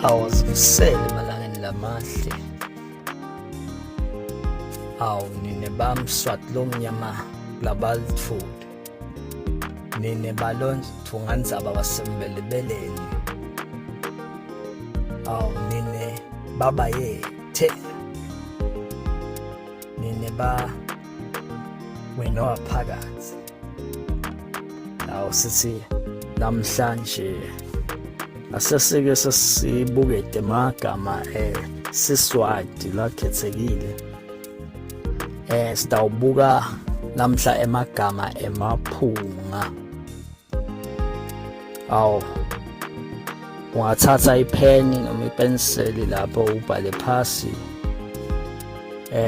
Awuzivusele emalangeni lamahle. Awu nine bamswati lomnyama labalithuli. Nine balonthungandzaba basembelebeleni. Awu nine baba yethe. Nine ba wena waphakathi. Awu sithi namhlanje asesike sesibukede amagama Siswati lakhethekile. Sitawubuka namhla emagama emaphunga. Awu ungathatha ipheni noma ipenseli lapho ubhale phasi.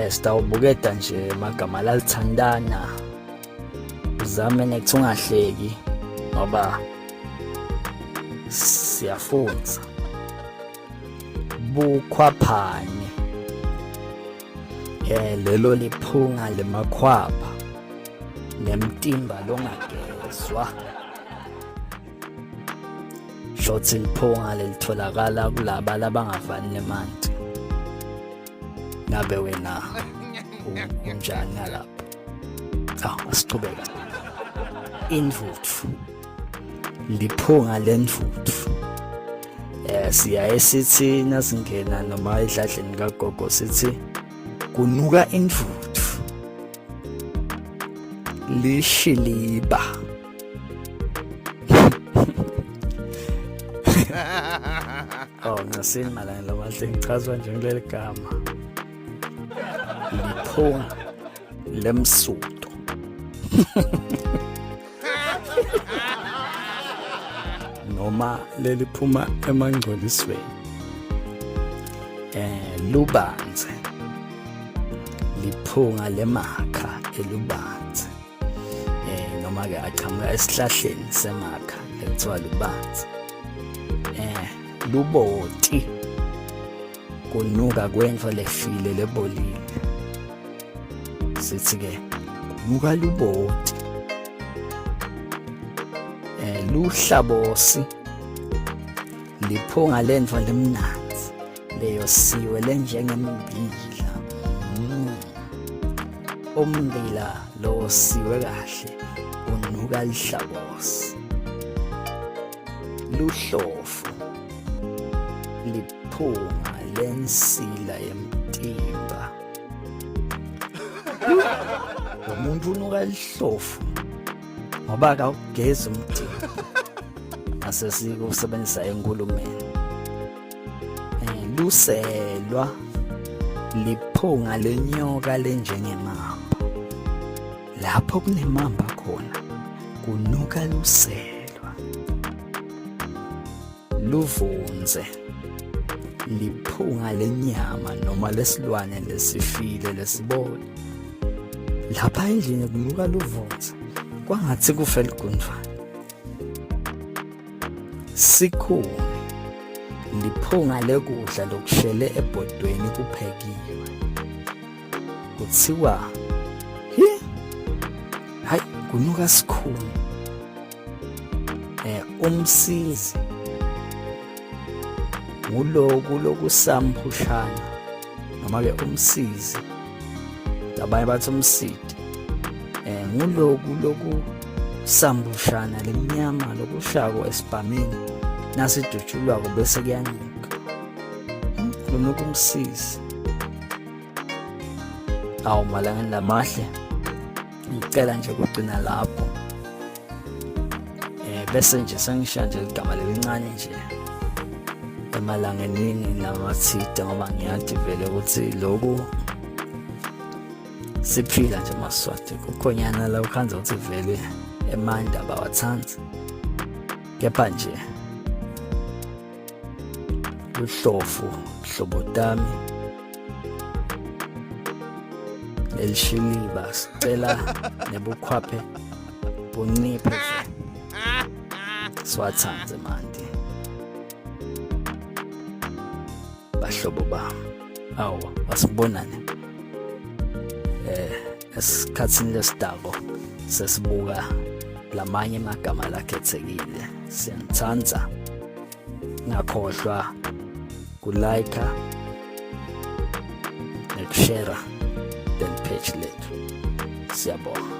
Sitawubukeda nje amagama lalithandana. Uzame nekuthi ungahleki ngoba siyafunza. Bukhwaphane. Lelo liphunga lemakhwapha nemtimba longagezwa. Shothi liphunga lelitholakala kulaba labangavani nemanti. Ngabe wena unjani ngalapho? Cha, asichubeka. Intfutfu. Liphunga lentfutfu. Siyaye sithi nasingena noma edladleni kagogo sithi kunuka intfutfu. Lishiliba. Oh, ngasini malanga lamahle ngichazwa nje kuleli gama. Liphunga lemsuto. Noma leliphuma emangcolisweni. Lubanze. Liphunga lemakha elubanze. Noma ke aqhamuka esihlahleni semakha ekuthiwa lubanzi. Luboti kunuka kwento lefile lebolile. Sithi ke kunuka luboti. Luhlabosi liphunga lento lemnandzi leyosiwe lenjengembila. Ummbila lowosiwe kahle unuka lihlabosi. Luhlofu liphunga lensila yemtimba. Lo muntu unuka lihlofu ngoba akawugezi umtimba. Asesikusebenzisa enkulumeni. Luselwa liphunga lenyoka lenjengemamba. Lapho kunemamba khona kunuka luselwa. Luvunze liphunga lenyama noma lesilwane lesifile lesibole. Lapha endlini kunuka luvunze kwangathi kufe ligundvwane. Sikhuni liphunga lekudla lokushele ebhodweni kuphekiwe. Kuthiwa hi hayi kunuka sikhuni. Umsizi nguloku lokusamphushana noma ke umsizi, labanye bathi umsidi. Nguloku lokusambushana lemnyama lokushako esibhamini nasidutshulwako bese kuyanuka. Kunuka umsizi. Awu malangeni lamahle, ngicela nje kugcina lapho. Bese nje sengishiya nje igama lelincane nje emalangenini lamathide ngoba ngiyathi vele ukuthi lokhu siphila nje maSwati kukhonyana la ukhanza ukuthi vele emanda abawathandi, kepha nje luhlofu hlobo tami elishiliba sicela nebukhwaphe bunciphe siwathanze manje bahlobo bami. Awu asibonane esikhathini lesidako sesibuka lamanye amagama lakhethekile. Siyanithanda, ngakhohlwa Ku-like nekushare leli page lethu. Siyabonga.